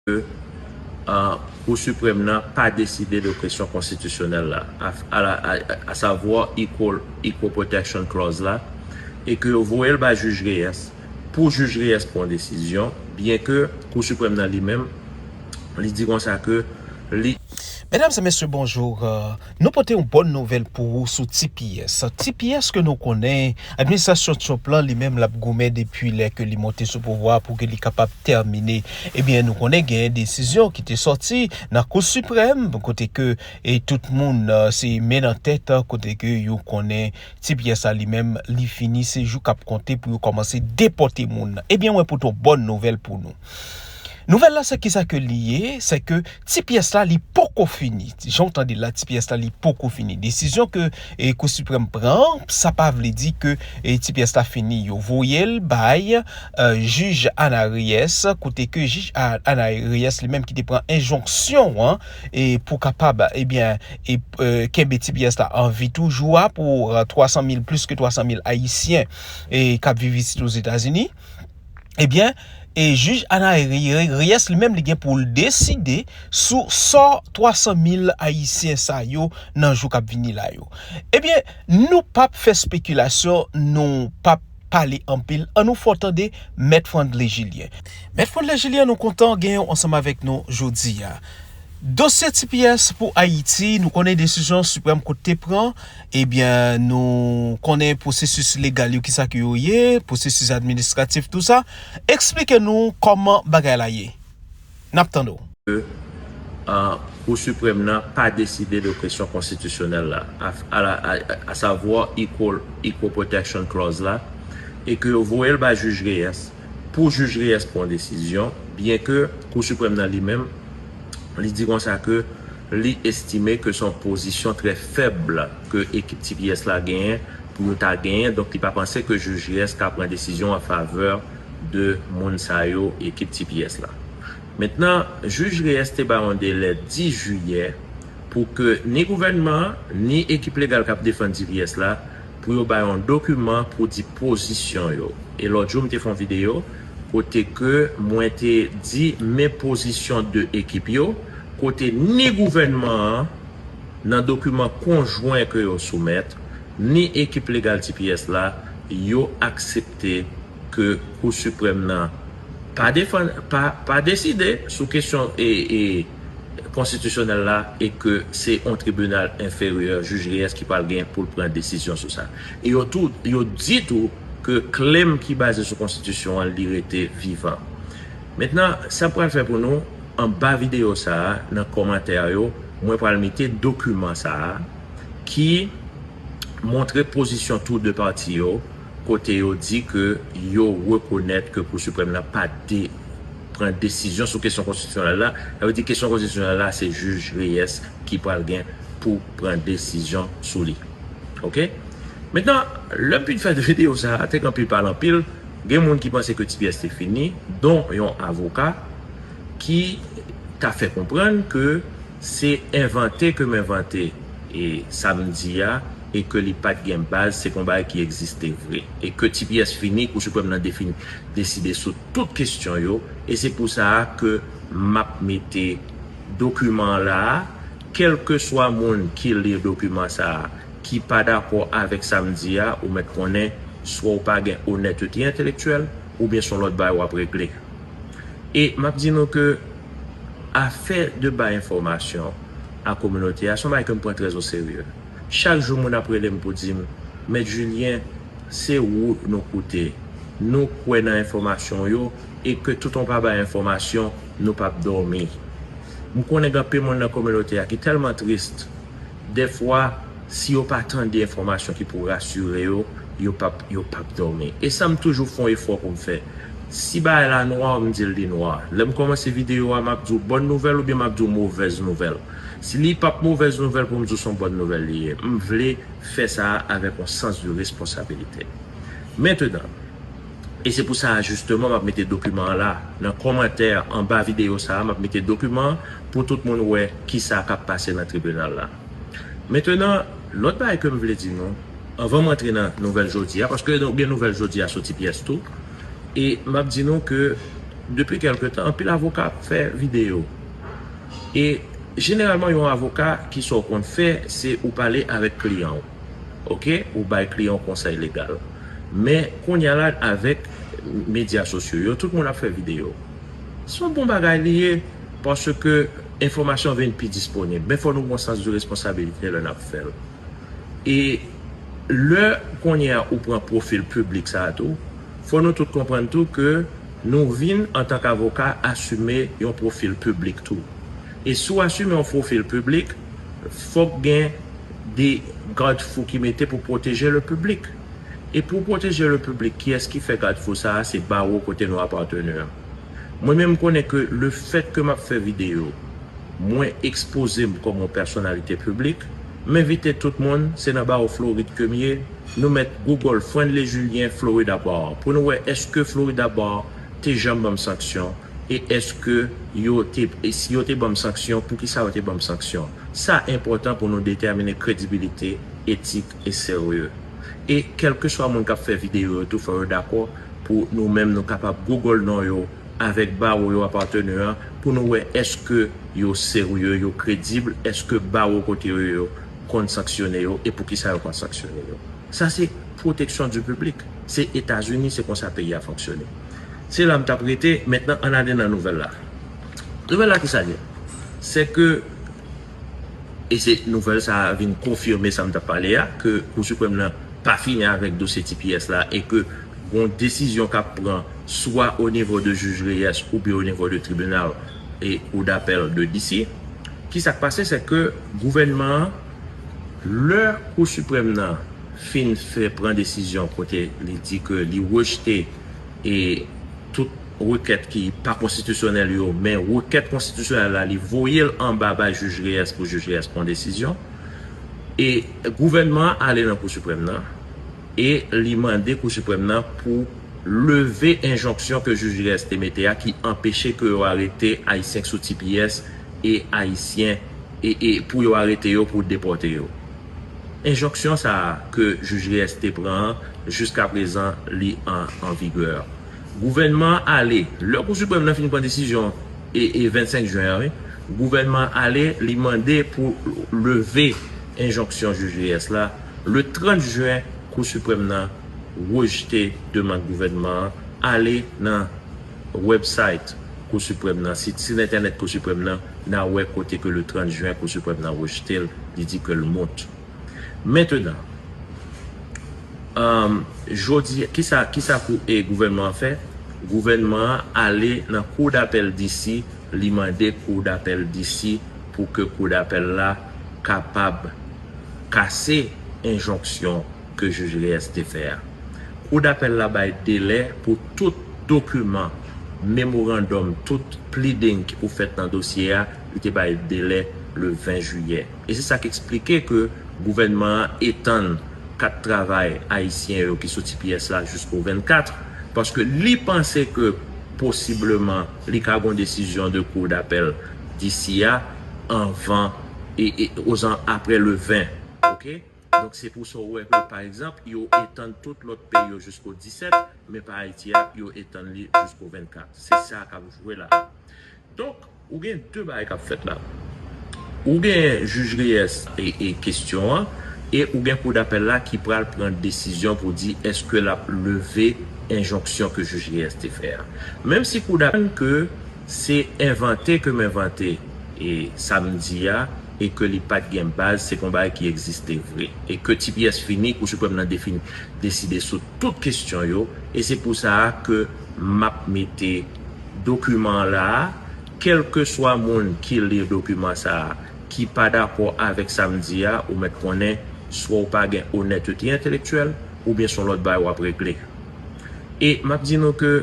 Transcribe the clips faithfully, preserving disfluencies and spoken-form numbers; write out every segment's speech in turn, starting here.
ke Kou Siprèm nan pa deside de kesyon konstitisyonèl la, a, a, a, a savwa Equal, Equal Protection Clause la, e ke yo voye l bay jij Reyes pou jij Reyes pran yon desizyon, byen ke Kou Siprèm nan li menm, li di konsa ke li Medam e mesye, bonjou. Nou pote yon bòn nouvèl pou ou sou T P S. T P S ke nou konnen, administrasyon Trump lan li menm l ap goumen depi lè ke li monte sou pouvwa pou ke li kapab tèmine. Ebyen, nou konnen gen desizyon ki te sòti nan Kou Siprèm, kote ke e tout moun se men nan tèt, kote ke yo konnen T P S la li menm li fini, se jou k ap konte pou yo kòmanse depòte moun. Ebyen, mwen pote yon bòn nouvèl pou nou. Nouvèl la se kisa ke li ye, se ke T P S la li poko fini. Jan w tande la, T P S la li poko fini. Desizyon ke e, Kou Siprèm pran, sa pa vle di ke e, T P S la fini. Yo voye l bay e, jij Ana Reyes, kote ke jij A- Ana Reyes li menm ki te pran enjonksyon an e, pou kapab, ebyen, e, e, kenbe T P S la an vi toujou a pou e, twa san mil, plis ke twa san mil Ayisyen e, k ap viv isit Ozetazini. Ebyen, e jij Ana Reyes li menm li gen pou l deside sou sò twa san mil Ayisyen sa yo nan jou k ap vini la yo. Ebyen, nou p ap fè spekilasyon, nou p ap pale anpil. Ann nou fè w tande Mèt Frandley Julien. Mèt Frandley Julien, nou kontan genyen w ansanm avèk nou jodi a. Dosye T P S pou Ayiti, nou konnen desizyon Siprèm Kout te pran, ebyen, nou konnen pwosesis legal yo, kisa ke yo ye, pwosesis administratif, tou sa. Eksplike nou kòman bagay la ye. N ap tande w. Kou Siprèm nan pa deside de kesyon konstitisyonèl la, a, a, a, a savwa Equal, Equal Protection Clause la, e ke yo voye l bay jij Reyes pou jij Reyes pran yon desizyon, byen ke Kou Siprèm nan li menm, li di konsa ke li estime ke se yon pozisyon trè fèb ke ekip T P S la genyen pou yo ta genyen, donk li pa panse ke jij Reyes ka pran desizyon an favè de moun sa yo, ekip T P S la. Mentnan, jij Reyes te bay yon delè dis jiyè pou ke ni gouvènman an, ni ekip legal k ap defann T P S la, pou yo bay yon dokiman pou di pozisyon yo. E lòt jou, m te fè yon videyo kote ke mwen te di men pozisyon de ekip yo, kote ni gouvènman an, nan dokiman konjwen ke yo soumèt, ni ekip legal T P S la, yo aksepte ke Kou Siprèm nan pa defann, pa, pa deside sou kesyon e, e, konstitisyonèl la e ke se yon tribinal enferyè, jij Reyes ki pral gen pou l pran desizyon sou sa. E yo tou, yo di tou ke klèm ki baze sou konstitisyon an, li rete vivan. Mentnan, sa pral fè pou nou, anba videyo sa a, nan kòmantè yo, mwen pral mete dokiman sa a ki montre pozisyon tou de pati yo, kote yo di ke yo rekonèt ke Kou Siprèm nan pa de, pran desizyon sou kesyon konstitisyonèl la. Sa vle di kesyon konstitisyonèl la, se jij Reyes ki pral gen pou pran desizyon sou li. Oke? Mentnan, lè m fin fè videyo sa a, te gen anpil pale anpil, gen moun ki panse ke T P S te fini, don yon avoka ki ta fè konprann ke se envante ke m envante e sa m di a, e ke li pa t gen baz, se pa yon bagay ki egziste vre. E ke T P S fini, Kou Siprèm nan defini, deside sou tout kesyon yo, e se pou sa a ke m ap mete dokiman an la a, kèlkeswa moun ki li dokiman sa a, ki pa dakò avèk sa m di a, ou mèt konnen, swa w pa gen onètete entèlektyèl, oubyen se yon lòt bagay w ap regle. E m ap di nou ke afè de bay enfòmasyon a kominote a, se yon bagay ke m pran trè o serye. Chak jou, moun ap rele m pou di m, Mèt Julien, se ou nou koute. Nou kwè nan enfòmasyon w yo, e ke tout on pa bay enfòmasyon, nou p ap dòmi. M konnen gen anpil moun nan kominote a ki tèlman tris, dèfwa, si yo pa tande enfòmasyon ki pou rasire yo, yo p ap, yo p ap dòmi. E sa m toujou fè yon efò pou m fè. Si bagay la nwa, m di l li nwa. Lè m kòmanse videyo a, m ap di w bòn nouvèl oubyen m ap di w movèz nouvèl. Si li p ap movèz nouvèl pou m di w se yon bòn nouvèl li ye. M vle fè sa avèk yon sans de responsabilité. Mentnan, e se pou sa, jisteman, m ap mete dokiman an la. Nan kòmantè anba videyo sa a, m ap mete dokiman an pou tout moun wè kisa k ap pase nan tribinal la. Mentnan, lòt bagay ke m vle di nou, anvan m antre nan nouvèl jodi a, paske nou gen nouvèl jodi a sou T P S tou, e m ap di nou ke Depi kèlke tan, anpil avoka ap fè videyo. E jeneralman, yon avoka, ki sa w konn fè, se ou pale avèk kliyan w. Oke? Ou bay kliyan w konsèy legal. Men, kounye a la, avèk medya sosyo yo, tout moun ap fè videyo. Se yon bon bagay li ye, paske enfòmasyon vin pi disponib. Men fò nou gen yon sans de responsabilite lè n ap fè l. E lè kounye a ou pran pwofil piblik sa a tou, fò nou tout konprann tou ke nou vin, antank avoka, asime yon pwofil piblik tou. E si w asime yon pwofil piblik, fòk gen de gadfou ki mete pou pwoteje le piblik. E pou pwoteje le piblik, kiyès ki fè gadfou sa a? Se bawo kote nou apateni an. Mwen menm, m konnen ke le fèt ke m ap fè videyo, mwen ekspoze m kòm yon pèsonalite piblik, m envite tout moun, se nan bawo Florid ke m ye, nou mèt Google Friendly Julien Florida Bar pou nou wè èske Florida Bar te janm ban m sanksyon, e èske yo te, e si yo te ban m sanksyon, poukisa yo te ban m sanksyon. Sa enpòtan pou nou detèmine kredibilite, etik e serye. E kèlkeswa moun k ap fè videyo yo tou, fò yo dakò pou nou menm nou kapab Google non yo avèk bawo yo apateni an pou nou wè èske yo serye, yo kredib, èske bawo kote yo ye yo konn sanksyone yo e poukisa yo konn sanksyone yo. Sa se pwoteksyon di piblik. Se Etazini, se konsa peyi a fonksyone. Se la m t ap rete. Mentnan, ann ale nan nouvèl la. Nouvèl la, kisa l ye? Se ke, e se nouvèl sa a vin konfime sa m t ap pale a, ke Kou Siprèm nan pa fini avèk dosye T P S la e ke gon desizyon k ap pran swa o nivo de jij Reyes oubyen o nivo de tribinal e Kou Dapèl de D C. Kisa k pase? Se ke gouvènman an, lè Kou Siprèm nan fin fè pran desizyon kote li di ke li rejte e tout rekèt ki pa konstitisyonèl yo, men rekèt konstitisyonèl la, li voye l anba bay jij Reyes pou jij Reyes pran desizyon. E gouvènman an ale nan Kou Siprèm nan e li mande Kou Siprèm nan pou leve enjonksyon ke jij Reyes te mete a ki anpeche ke yo arete Ayisyen k sou T P S e Ayisyen e, e pou yo arete yo, pou depòte yo. Enjonksyon sa a ke jij Reyes te pran an, jiskaprezan, li an, an vigè. Gouvènman an ale, lè Kou Siprèm nan fin pran desizyon e, e vennsenk jen an, wi, gouvènman an ale, li mande pou leve enjonksyon jij Reyes la. Le trant jen, Kou Siprèm nan rejte demann gouvènman an, ale nan website Kou Siprèm nan, sit, sit entènèt Kou Siprèm nan, n a wè kote ke le trant jen Kou Siprèm nan rejte l, li di ke l mont. Mentnan, um, jodi, kisa, kisa kou, e gouvènman an fè? Gouvènman an ale nan Kou Dapèl D C, li mande Kou Dapèl D C pou ke Kou Dapèl la kapab kase enjonksyon ke jij Reyes te fè a. Kou Dapèl la bay delè pou tout dokiman, memorandòm, tout pleading ki pou fèt nan dosye a, li te bay delè le ven jiyè. E se sa k eksplike ke gouvènman an etann kat travay ayisyen yo ki sou T P S la jisko vennkat, paske li panse ke posibleman li ka gon desizyon de Kou Dapèl D C a anvan e, e ozan apre le ven. Oke? Donk, se pou sa w wè ke, pa egzanp, yo etann tout lòt peyi yo jisko disèt, men pa Ayiti a, yo etann li jisko vennkat. Se sa k ap jwe la. Donk, ou gen de bagay k ap fèt la. Ou gen jij Reyes e, e kesyon an, e ou gen Kou Dapèl la ki pral pran desizyon pou di èske l ap leve enjonksyon ke jij Reyes te fè a. Menm si Kou Dapèl ke se envante ke m envante e samdi a, e ke li pa t gen baz, se pa yon bagay ki egziste vre. E ke T P S fini, Kou Siprèm nan defini, deside sou tout kesyon yo, e se pou sa a ke m ap mete dokiman an la a, kèlkeswa moun ki li dokiman sa a, ki pa dakò avèk sa m di a, ou mèt konnen, swa w pa gen onètete entèlektyèl, oubyen se yon lòt bagay w ap regle. E m ap di nou ke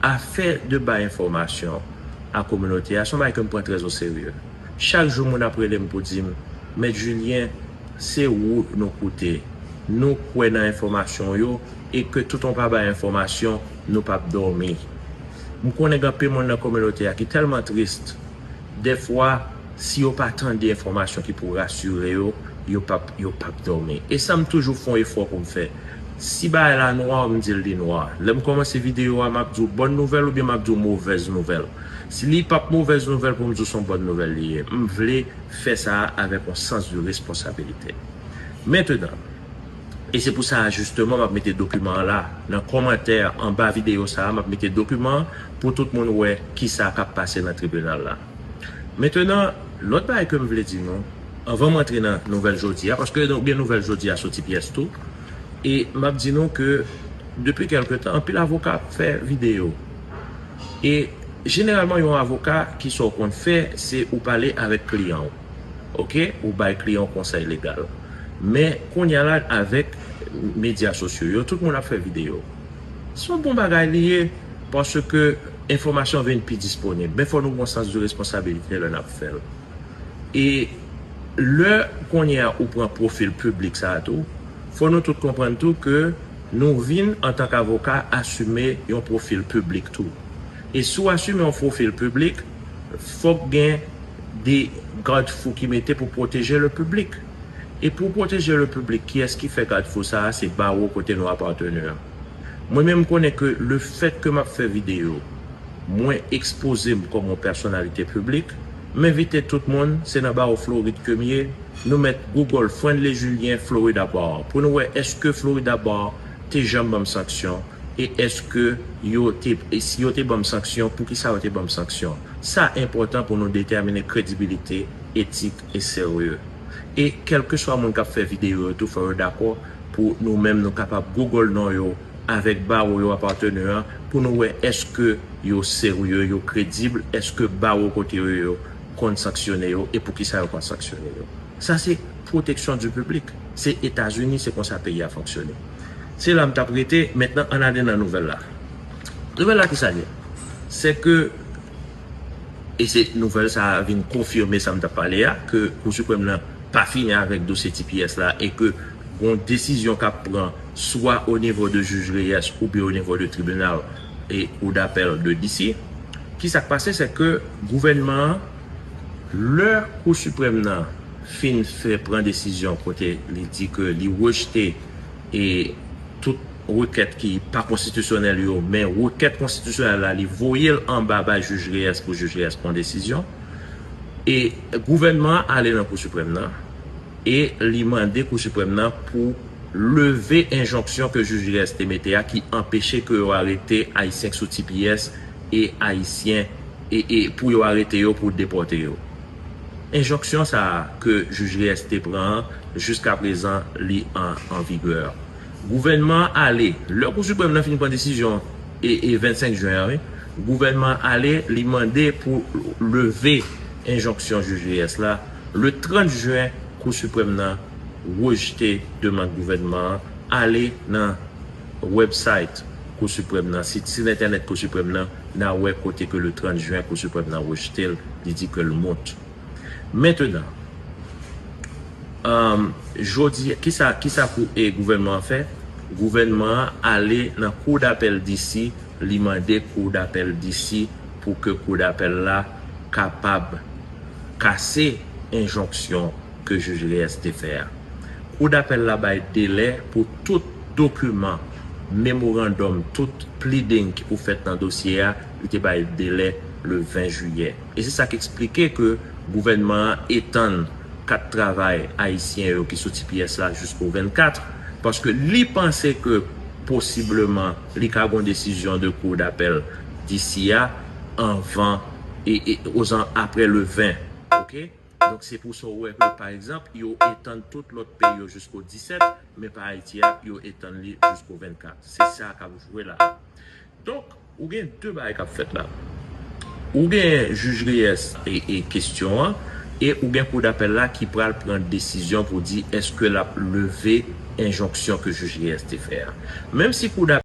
afè de bay enfòmasyon a kominote a, se yon bagay ke m pran trè o serye. Chak jou, moun ap rele m pou di m, Mèt Julien, se ou nou koute. Nou kwè nan enfòmasyon w yo, e ke tout on pa bay enfòmasyon, nou p ap dòmi. M konnen gen anpil moun nan kominote a ki tèlman tris, dèfwa, si yo pa tande enfòmasyon ki pou rasire yo, yo p ap, yo p ap dòmi. E sa m toujou fè yon efò pou m fè. Si bagay la nwa, m di l li nwa. Lè m kòmanse videyo a, m ap di w bòn nouvèl oubyen m ap di w movèz nouvèl. Si li p ap movèz nouvèl pou m di w se yon bòn nouvèl li ye. M vle fè sa a avèk yon sans de responsabilite. Mentenan, e se pou sa a jisteman m ap mete dokiman an la. Nan kòmantè anba videyo sa a, m ap mete dokiman an pou tout moun wè kisa k ap pase nan tribinal la. Mentenan, lòt bagay ke m vle di nou, anvan m antre nan nouvèl jodi a, paske nou gen nouvèl jodi a sou T P S tou, e m ap di nou ke depi kèlke tan, anpil avoka ap fè videyo. E jeneralman, yon avoka, kisa w konn fè, se ou pale avèk kliyan w. Oke? Ou bay kliyan w konsèy legal. Men, kounye a la, avèk medya sosyo yo, tout moun ap fè videyo. Se yon bon bagay li ye, paske enfòmasyon vin pi disponib. Men fò nou gen yon sans de responsabilite lè n ap fè l. E lè kounye a ou pran pwofil piblik sa a tou, fò nou tout konprann tou ke nou vin, antank avoka, asime yon pwofil piblik tou. E si w asime yon pwofil piblik, fòk gen de gadfou ki mete pou pwoteje le piblik. E pou pwoteje le piblik, kiyès ki fè gadfou sa a? Se bawo kote nou apateni an. Mwen menm, m konnen ke le fèt ke m ap fè videyo, mwen ekspoze m kòm yon pèsonalite piblik, m envite tout moun, se nan bawo Florid ke m ye, nou mèt Google Friendly Julien Florida Bar pou nou wè èske Florida Bar te janm ban m sanksyon e èske yo te, e si yo te ban m sanksyon, poukisa yo te ban m sanksyon. Sa enpòtan pou nou detèmine kredibilite, etik e serye. E kèlkeswa moun k ap fè videyo yo tou, fò yo dakò pou nou menm nou kapab Google non yo avèk bawo yo apateni an pou nou wè èske yo serye, yo kredib, èske bawo kote yo yo konn sanksyone yo e poukisa yo konn sanksyone yo. Sa se pwoteksyon di piblik. Se Etazini, se konsa peyi a fonksyone. Se la m t ap rete. Mentnan, ann ale nan nouvèl la. Nouvèl la, kisa l ye? Se ke, e se nouvèl sa a vin konfime sa m t ap pale a, ke Kou Siprèm nan pa fini avèk dosye T P S la e ke gon desizyon k ap pran swa o nivo de jij Reyes oubyen o nivo de tribinal e Kou Dapèl de D C. Kisa k pase? Se ke gouvènman an, lè Kou Siprèm nan fin fè pran desizyon kote li di ke li rejte e tout rekèt ki pa konstitisyonèl yo, men rekèt konstitisyonèl la, li voye l anba bay jij Reyes pou jij Reyes pran desizyon. E gouvènman an ale nan Kou Siprèm nan e li mande Kou Siprèm nan pou leve enjonksyon ke jij Reyes te mete a ki anpeche ke yo arete Ayisyen k sou T P S e Ayisyen e, e pou yo arete yo, pou depòte yo. Enjonksyon sa a ke jij Reyes te pran an, jiskaprezan, li an, an vigè. Gouvènman an ale, lè Kou Siprèm nan fin pran desizyon e, e vennsenk jen an, wi, gouvènman an ale, li mande pou leve enjonksyon jij Reyes la. Le trant jen, Kou Siprèm nan rejte demann gouvènman an, ale nan website Kou Siprèm nan, sit, sit entènèt Kou Siprèm nan, n a wè kote ke le trant jen Kou Siprèm nan rejte l, li di ke l mont. Mentnan, um, jodi, kisa, kisa kou, e, gouvènman an fè? Gouvènman an ale nan Kou Dapèl D C, li mande Kou Dapèl D C pou ke Kou Dapèl la kapab kase enjonksyon ke jij Reyes te fè a. Kou Dapèl la bay delè pou tout dokiman, memorandòm, tout pleading ki pou fèt nan dosye a, li te bay delè le ven jiyè. E se sa k eksplike ke gouvènman an etann kat travay ayisyen yo ki sou T P S la jisko vennkat, paske li panse ke posibleman li ka gon desizyon de Kou Dapèl D C a anvan e, e ozan apre le ven. Oke? Donk, se pou sa w wè ke, pa egzanp, yo etann tout lòt peyi yo jisko disèt, men pa Ayiti a, yo etann li jisko vennkat. Se sa k ap jwe la. Donk, ou gen de bagay k ap fèt la. Ou gen jij Reyes e, e kesyon an, e ou gen Kou Dapèl la ki pral pran desizyon pou di èske l ap leve enjonksyon ke jij Reyes te fè a. Menm si Kou Dapèl